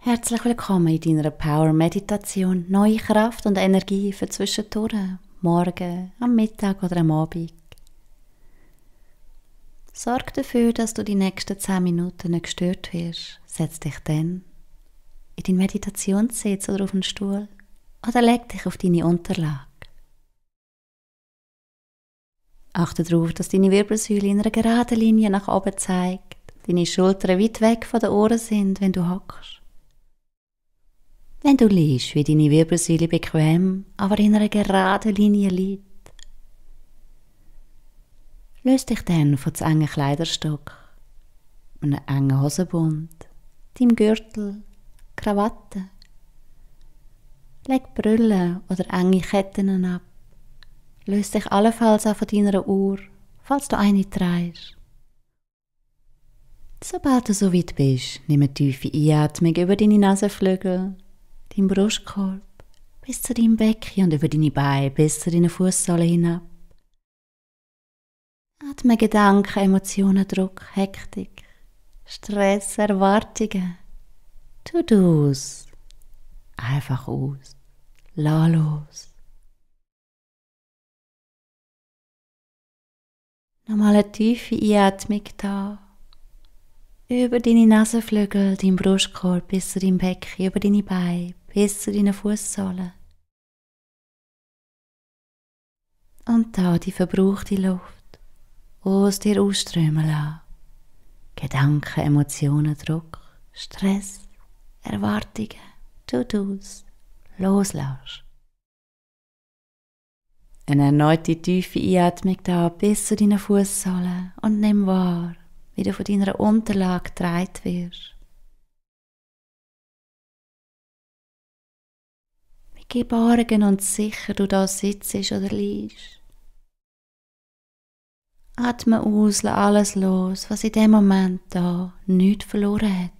Herzlich willkommen in deiner Power-Meditation. Neue Kraft und Energie für zwischendurch, morgen, am Mittag oder am Abend. Sorg dafür, dass du die nächsten 10 Minuten nicht gestört wirst. Setz dich dann in deinen Meditationssitz oder auf den Stuhl oder leg dich auf deine Unterlage. Achte darauf, dass deine Wirbelsäule in einer geraden Linie nach oben zeigt, deine Schultern weit weg von den Ohren sind, wenn du hockst. Wenn du liegst, wie deine Wirbelsäule bequem, aber in einer geraden Linie liegt. Löst dich dann von zu engen Kleiderstück, einem engen Hosenbund, deinem Gürtel, Krawatte. Leg Brille oder enge Ketten ab. Löst dich allenfalls auch von deiner Uhr, falls du eine trägst. Sobald du so weit bist, nimm eine tiefe Einatmung über deine Nasenflügel, deinen Brustkorb bis zu deinem Becken und über deine Beine bis zu deinen Fußsohlen hinab. Atme Gedanken, Emotionen, Druck, Hektik, Stress, Erwartungen, To-Dos einfach aus. Lass los. Nochmal eine tiefe Einatmung da. Über deine Nasenflügel, deinen Brustkorb bis zu deinem Becken, über deine Beine bis zu deinen Fußsohlen. Und da die verbrauchte Luft aus dir ausströmen lassen. Gedanken, Emotionen, Druck, Stress, Erwartungen, To-Dos loslassen. Eine erneute tiefe Einatmung da bis zu deinen Fußsohlen und nimm wahr, wie du von deiner Unterlage getragen wirst. Wie geborgen und sicher du da sitzt oder liegst. Atme aus, lass alles los, was in dem Moment da nichts verloren hat.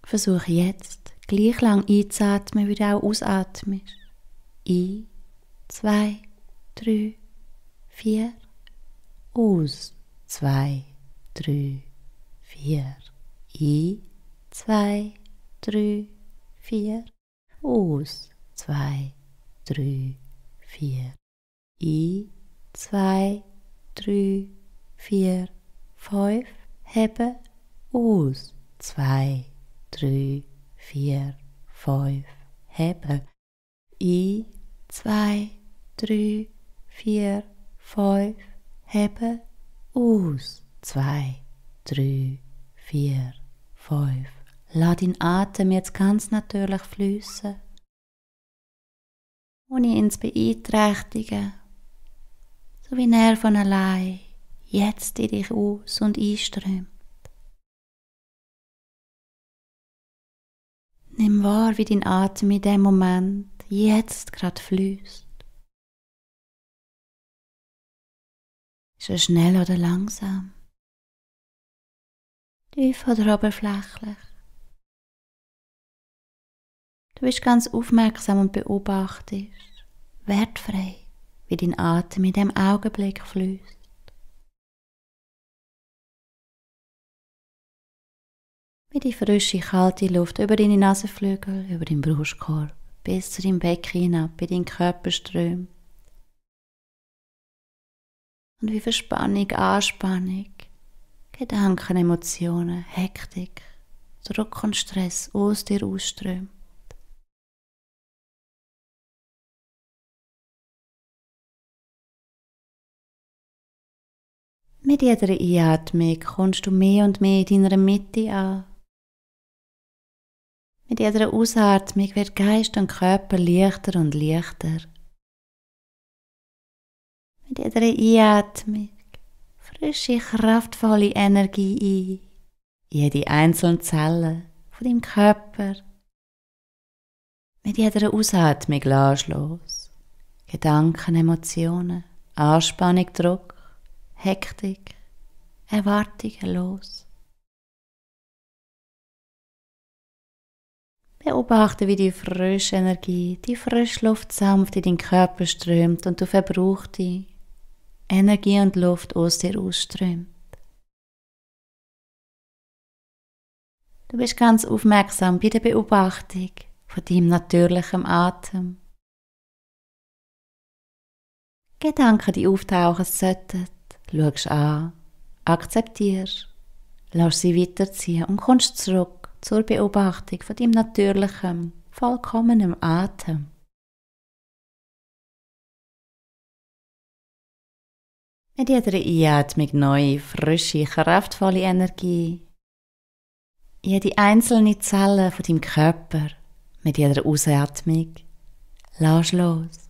Versuche jetzt gleich lang einzuatmen, wie du auch ausatmest. Ein, 2, 3, 4. Aus. 2, 3, 4. Ein, 2, 3, 4. Aus. 2, 3, 4. Ein, 2, 3, 4, 5. Heben. Aus. 2, 3, 4, 5. Heben. Ein, 2, 3, 4, 5. Heben. Aus. 2, 3, 4, 5. Lass deinen Atem jetzt ganz natürlich fließen, ohne ihn zu beeinträchtigen, so wie er von allein jetzt in dich aus- und einströmt. Nimm wahr, wie dein Atem in dem Moment jetzt gerade fließt. Ist er schnell oder langsam? Tief oder oberflächlich? Du bist ganz aufmerksam und beobachtest, wertfrei, wie dein Atem in dem Augenblick fließt. Wie die frische, kalte Luft über deine Nasenflügel, über deinen Brustkorb, bis zu deinem Becken hinab, in deinen Körper strömt. Und wie Verspannung, Anspannung, Gedanken, Emotionen, Hektik, Druck und Stress aus dir ausströmt. Mit jeder Einatmung kommst du mehr und mehr in deiner Mitte an. Mit jeder Ausatmung wird Geist und Körper leichter und leichter. Mit jeder Einatmung frische, kraftvolle Energie ein. Jede einzelne Zelle von deinem Körper. Mit jeder Ausatmung lass los. Gedanken, Emotionen, Anspannung, Druck, Hektik, Erwartungen los. Beobachte, wie die frische Energie, die frische Luft sanft in deinen Körper strömt und du verbrauchte Energie und Luft aus dir ausströmt. Du bist ganz aufmerksam bei der Beobachtung von deinem natürlichen Atem. Gedanken, die auftauchen sollten, schaust an, akzeptierst, lässt sie weiterziehen und kommst zurück zur Beobachtung von deinem natürlichen, vollkommenen Atem. Mit jeder Einatmung neue, frische, kraftvolle Energie. Jede einzelne Zelle von deinem Körper, mit jeder Ausatmung, lass los.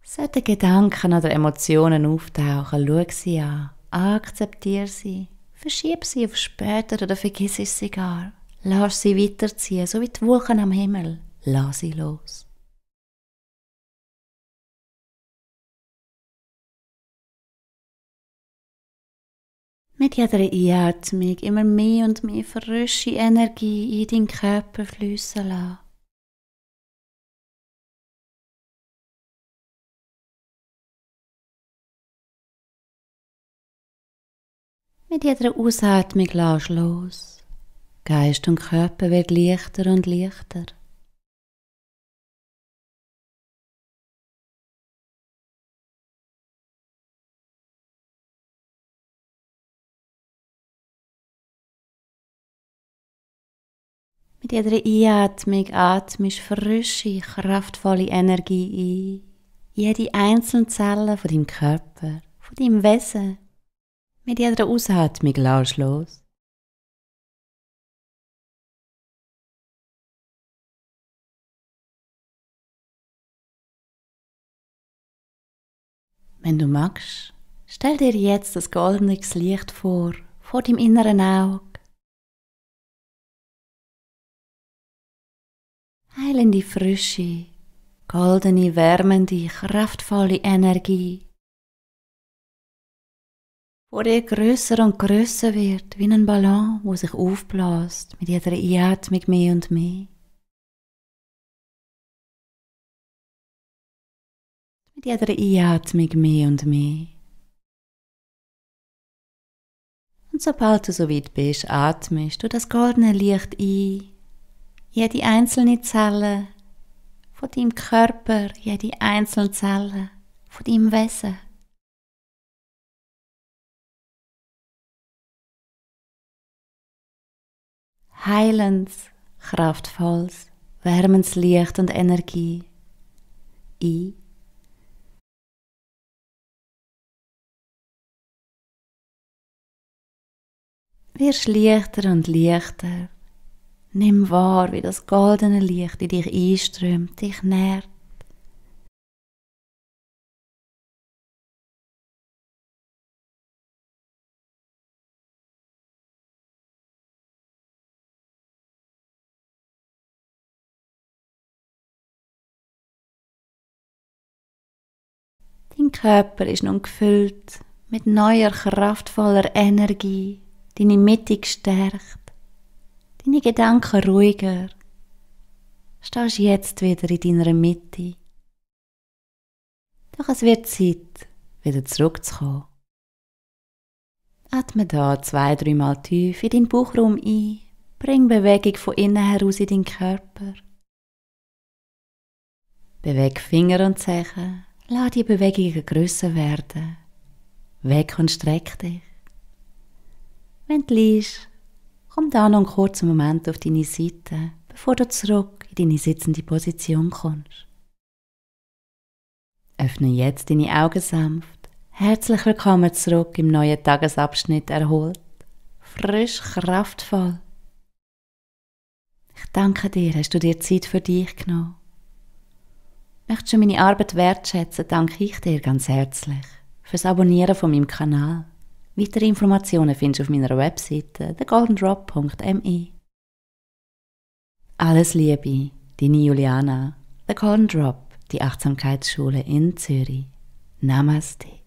Sollten Gedanken oder Emotionen auftauchen, schau sie an, akzeptiere sie, verschieb sie auf später oder vergiss sie gar. Lass sie weiterziehen, so wie die Wolken am Himmel. Lass sie los. Mit jeder Einatmung immer mehr und mehr frische Energie in deinen Körper fließen lassen. Mit jeder Ausatmung lass los. Geist und Körper wird leichter und leichter. Mit jeder Einatmung atmest frische, kraftvolle Energie ein. Jede einzelne Zelle von deinem Körper, von deinem Wesen. Mit jeder Ausatmung lass los. Wenn du magst, stell dir jetzt das goldene Licht vor deinem inneren Auge. Heilende frische, goldene, wärmende, kraftvolle Energie, wo dir grösser und grösser wird, wie ein Ballon, wo sich aufbläst mit jeder Einatmung mehr und mehr. Mit jeder Einatmung mehr und mehr. Und sobald du so weit bist, atmest du das goldene Licht ein. Jede einzelne Zelle von deinem Körper, jede einzelne Zelle von deinem Wesen. Heilendes, kraftvolles, wärmendes Licht und Energie ein. Wirst leichter und leichter. Nimm wahr, wie das goldene Licht in dich einströmt, dich nährt. Dein Körper ist nun gefüllt mit neuer, kraftvoller Energie, deine Mitte gestärkt, deine Gedanken ruhiger. Stehst jetzt wieder in deiner Mitte. Doch es wird Zeit, wieder zurückzukommen. Atme da 2-3 Mal tief in deinen Bauchraum ein. Bring Bewegung von innen heraus in deinen Körper. Beweg Finger und Zehen. Lass die Bewegungen grösser werden. Weg und streck dich. Wenn du liegst, komm da noch einen kurzen Moment auf deine Seite, bevor du zurück in deine sitzende Position kommst. Öffne jetzt deine Augen sanft. Herzlich willkommen zurück im neuen Tagesabschnitt erholt. Frisch, kraftvoll. Ich danke dir, hast du dir Zeit für dich genommen. Möchtest du meine Arbeit wertschätzen, danke ich dir ganz herzlich fürs Abonnieren von meinem Kanal. Weitere Informationen findest du auf meiner Webseite thegoldendrop.me. Alles Liebe, deine Juliana, The Golden Drop, die Achtsamkeitsschule in Zürich. Namaste.